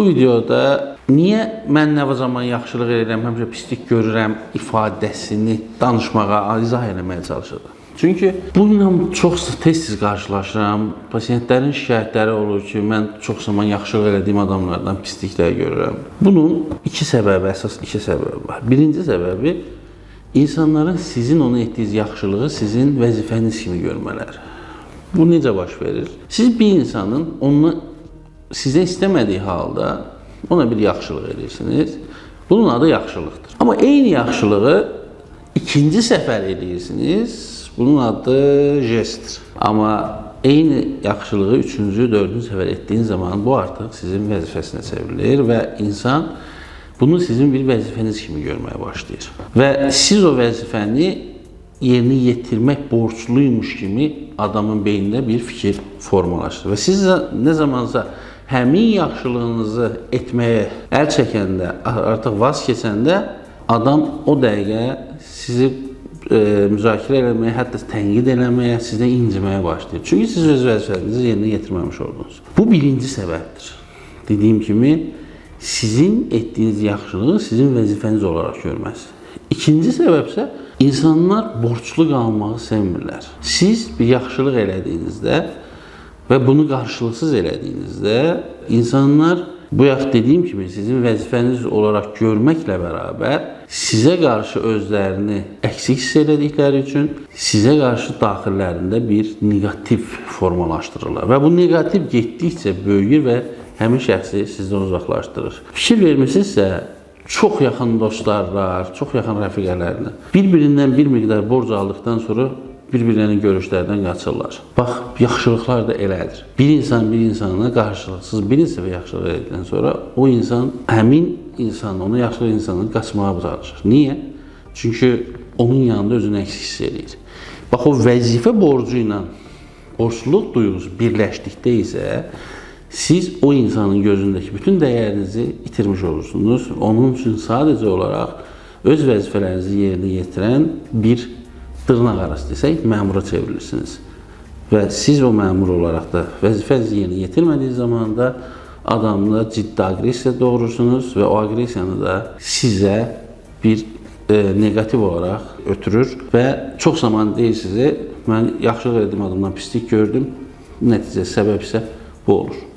Bu videoda niyə mən nə zaman yaxşılıq edirəm, həmişə pislik görürəm ifadəsini danışmağa, izah eləməyə çalışacağam. Çünki bununla çox tez-tez qarşılaşıram. Pasientlərin şikayətləri olur ki, mən çox zaman yaxşılıq elədiyim adamlardan pisliklər görürəm. Bunun iki səbəbi, əsas iki səbəbi var. Birinci səbəbi insanların sizin ona etdiyiniz yaxşılığı sizin vəzifəniz kimi görmələri. Bu necə baş verir? Siz bir insanın onu sizə istəmədiyi halda ona bir yaxşılıq edirsiniz. Bunun adı yaxşılıqdır. Amma eyni yaxşılığı ikinci səfər edirsiniz. Bunun adı jestdir. Amma eyni yaxşılığı üçüncü, dördüncü səfər etdiyin zaman bu artıq sizin vəzifəsinə çevrilir və insan bunu sizin bir vəzifəniz kimi görməyə başlayır. Və siz o vəzifəni yerinə yetirmək borcluymuş kimi adamın beynində bir fikir formalaşır. Və siz nə zamansa həmin yaxşılığınızı etməyə əl çəkəndə, artıq vaz keçəndə adam o dəqiqə sizi müzakirə eləməyə, hətta tənqid eləməyə, sizdən inciməyə başlayır. Çünki siz öz vəzifənizi yerinə yetirməmiş oldunuz. Bu birinci səbəbdir. Dediyim kimi, sizin etdiyiniz yaxşılığı sizin vəzifəniz olaraq görməsi. İkinci səbəb isə insanlar borclu qalmağı sevmirlər. Siz bir yaxşılıq elədiyinizdə və bunu qarşılıqsız elədiyinizdə insanlar bu yaxud dediyim kimi sizin vəzifəniz olaraq görməklə bərabər sizə qarşı özlərini əksik hiss elədikləri üçün sizə qarşı daxillərində bir neqativ formalaşdırırlar və bu neqativ getdikcə böyüyür və həmin şəxsi sizdən uzaqlaşdırır. Fikir vermisinizsə, çox yaxın dostlarlar, çox yaxın rəfiqələrlə bir-birindən bir miqdar borc aldıqdan sonra bir-birlərinin görüşlərdən qaçırlar. Bax, yaxşılıqlar da elədir. Bir insan bir insana qarşılıqsız bir səfər yaxşılıq elədikdən sonra o insan həmin insan, ona yaxşılıq insanın qaçmağa çalışır. Niyə? Çünki onun yanında özünü əksik hiss eləyir. Bax, o vəzifə borcu ilə borçluluq duyğusu birləşdikdə isə siz o insanın gözündəki bütün dəyərinizi itirmiş olursunuz. Onun üçün sadəcə olaraq öz vəzifələrinizi yerinə yetirən bir dırnaq arası desək, məmura çevrilirsiniz. Və siz o məmur olaraq da vəzifənizi yerinə yetirmədiyi zaman da adamla ciddi aqressiya doğurursunuz və o aqressiyanı da sizə bir neqativ olaraq ötürür və çox zaman deyir sizə, mən yaxşılıq etdiyim adamdan pislik gördüm. Nəticə səbəb isə bu olur.